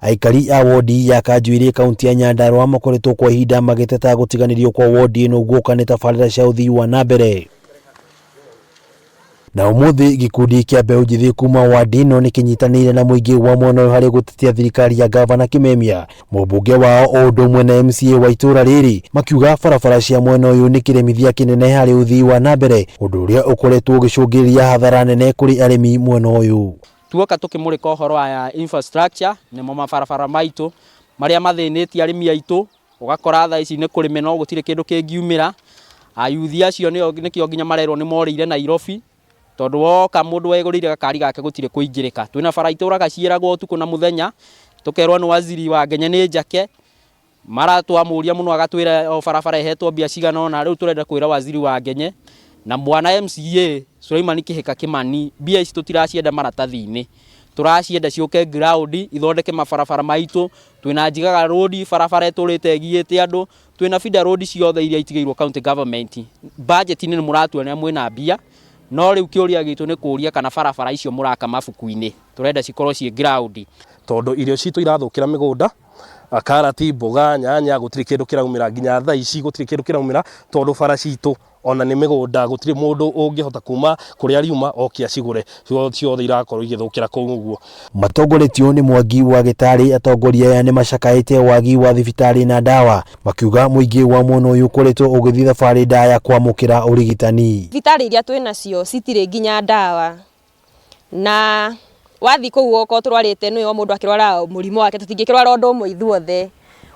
Aikari a wodi ya Kanjuĩrĩ kaunti ya Nyandarua makoretwo kwa ihinda magĩteta gũtiganĩrio kwa wodi ĩno guoka nĩ tabarĩra cia ũthii wa na mbere. Na ũmũthĩ gĩkundi kĩa mbeũ njĩthĩ kuma wadi ĩno nĩ kĩnyitanĩire na mũingĩ wa mwena ũyũ harĩ gũtetia thirikari ya gavana Kimemia, mũmbunge wao o ũndũ ũmwe na MCA wa itũũra rĩrĩ, makiuga barabara cia mwena ũyũ nĩ kĩremithia kĩnene harĩ ũthii wa na mbere, ũndũ ũrĩa ũkoretwo ũgĩcũngĩrĩria hathara nene kũrĩ arĩmi mwena ũyũ. Tuoka tũkĩmũrĩka ũhoro wa infrastructure nĩmo mabarabara maitũ marĩa mathĩnĩtie arĩmi aitũ, ũgakora thaa ici nĩ kũrĩme no gũtirĩ kĩndũ kĩngiumĩra. Ayuthi acio nĩo nĩkĩo nginya marerwo nĩ morĩire Nairobi, tondũ woka mũndũ wegũrĩire gakari gake gũtirĩ kũingĩrĩka. Twĩna bara itũraga ciĩragwo ũtukũ na mũthenya, tũkerwo nĩ waziri wa Ngenye nĩ njake, Mara twamũria mũno agatwĩra o barabara ĩhetwo mbia cigana ũna, rĩu tũrenda kwĩra waziri wa Ngenye na mwana MCA Suleiman Kĩhĩka Kĩmani, mbia ici tũtiracienda maratathi-inĩ, tũracienda ciũke ground ithondeke mabarabara maitũ. Twĩna Njigaga road barabara ĩtũrĩte ĩgiĩte andũ, twĩna feeder road ciothe iria itigĩirwo county government. Budget-inĩ nĩ mũratuonia mwĩna mbia, no rĩu kĩũria gitũ nĩ kũria kana barabara icio mũraka mabuku-inĩ, tũrenda cikorwo ciĩ ground. Tondũ irio citũ irathũkĩra mĩgũnda, karati, mboga, nyanya, gũtirĩ kĩndũ kĩraumĩra nginya thaa ici gũtirĩ kĩndũ kĩraumĩra tondũ bara citũ ona nĩ mĩgũnda gũtirĩ mũndũ ũngĩhota kuma kũrĩa ariuma oke acigũre, ciothe irakorwo igĩthũkĩra kũu ũguo. Matongoretio nĩ Mwangi wa Gĩtarĩ, atongoria aya nĩ macakaĩte wagi wa thibitarĩ na ndawa, makiuga mũingĩ wa mwena ũyũ ũkoretwo ũgĩthiĩ thabarĩ ndaya kwamũkĩra ũrigitani. Thibitarĩ iria twĩ nacio citirĩ nginya ndawa. Na wathiĩ kũu okorwo tũrwarĩte nĩ ũĩ o mũndũ akĩrwara mũrimũ wake tũtingĩkĩrwara ũndũ ũmwe ithuothe.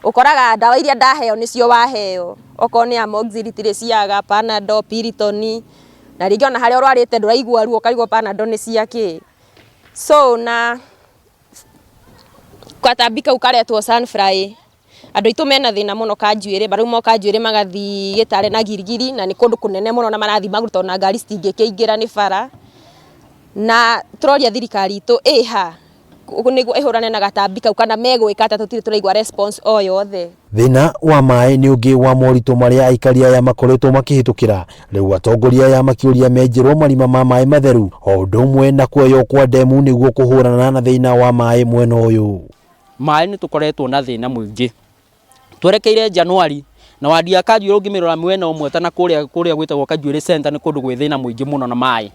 Ũkoraga ndawa iria ndaheo nĩcio waheo, okorwo nĩ Amoxil itirĩ ciaga, Panadol, Piriton, na rĩngĩ ona harĩa ũrwarĩte ndũraigua ruo ũkarigwo Panadol nĩ cia kĩ. So na gatambi kau karetwo Sunfly. Andũ aitũ mena thĩna mũno Kanjuĩrĩ, marauma o Kanjuĩrĩ magathiĩ Gĩtare na Giligili na nĩ kũndũ kũnene mũno na marathiĩ magũrũ tondũ ona ngari citingĩkĩingĩra nĩ bara. Na tũroria thirikari itũ ĩha nĩguo ĩhũrane na gatambi kau kana megwĩka atĩa tũtirĩ tũraigua response o yothe. Thĩna wa maĩ nĩ ũngĩ wa moritũ marĩa aikari aya makoretwo makĩhĩtũkĩra, rĩu atongoria aya makĩũria menjerwo marima ma maĩ matheru o ũndũ ũmwe na kuoywo kwa ndemu nĩguo kũhũrana na thĩna wa maĩ mwena ũyũ. Maĩ nĩ tũkoretwo na thĩna mũingĩ. Twerekeire January na wadi ya Kanjuĩrĩ ũngĩmĩrora mwena ũmwe ta na kũrĩa kũrĩa gwĩtagwo Kanjuĩrĩ Center nĩ kũndũ gwĩ thĩna mũingĩ mũno na maĩ.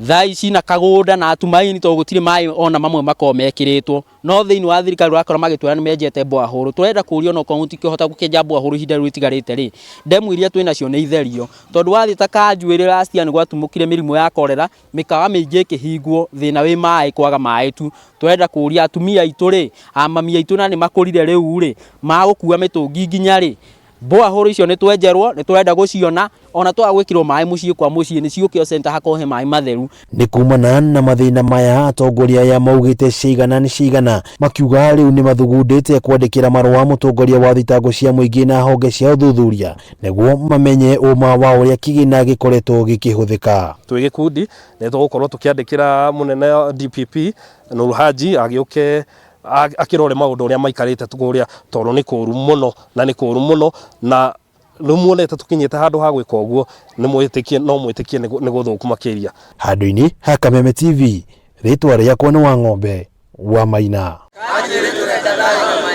Thaa ici na Kagũnda na Tumaini tondũ gũtirĩ maĩ ona mamwe makoragwo mekĩrĩtwo. No thĩinĩ wa thirikari ũrakora magĩtwĩra nĩ menjete borehole. Tũrenda kũria onokorwo mũtingĩhota gũkĩenja borehole ihinda rĩu rĩtigarĩte rĩ, ndemu iria twĩnacio nĩ itherio. Tondũ wathiĩ ta Kanjuĩrĩ last year nĩ gwatumũkire mĩrimũ ya cholera, mĩkawa mĩingĩ ĩkĩhingwo, thĩna wĩ maĩ kwaga maĩ tu. Tũrenda kũria atumia aitũ rĩ, amami aitũ na nĩ makũrire rĩu rĩ, magũkua mĩtũngi nginya rĩ? Borehole icio nĩ twenjerwo, nĩ tũrenda gũciona, ona twaga gwĩkĩrwo maĩ mũciĩ kwa mũciĩ nĩ ciũke o center hakorwo he maĩ matheru. Nĩ kumana na mathĩna maya atongoria aya maugĩte ciaigana nĩ ciaigana, makiuga rĩu nĩ mathugundĩte kwandĩkĩra marũa mũtongoria wa thitango cia mũingĩ na honge cia ũthuthuria nĩguo mamenye ũma wa ũrĩa kĩgĩna gĩkoretwo gĩkĩhũthĩka. Twĩ gĩkundi nĩ tũgũkorwo tũkĩandĩkĩra mũnene DPP Nuru Haji agĩũke akĩrore maũndũ ũrĩa maikarĩte kũrĩa tondũ nĩ kũru mũno na nĩ kũru mũno na rĩu muonete tũkinyĩte handũ ha gwĩka ũguo nĩ mwĩtĩkie no mwĩtĩkie nĩ gũthũku makĩria. Handũ-inĩ ha Kameme TV, rĩtwa rĩakwa nĩ Wang'ombe wa Maina. Kanjĩrĩ tũrenda thayũ na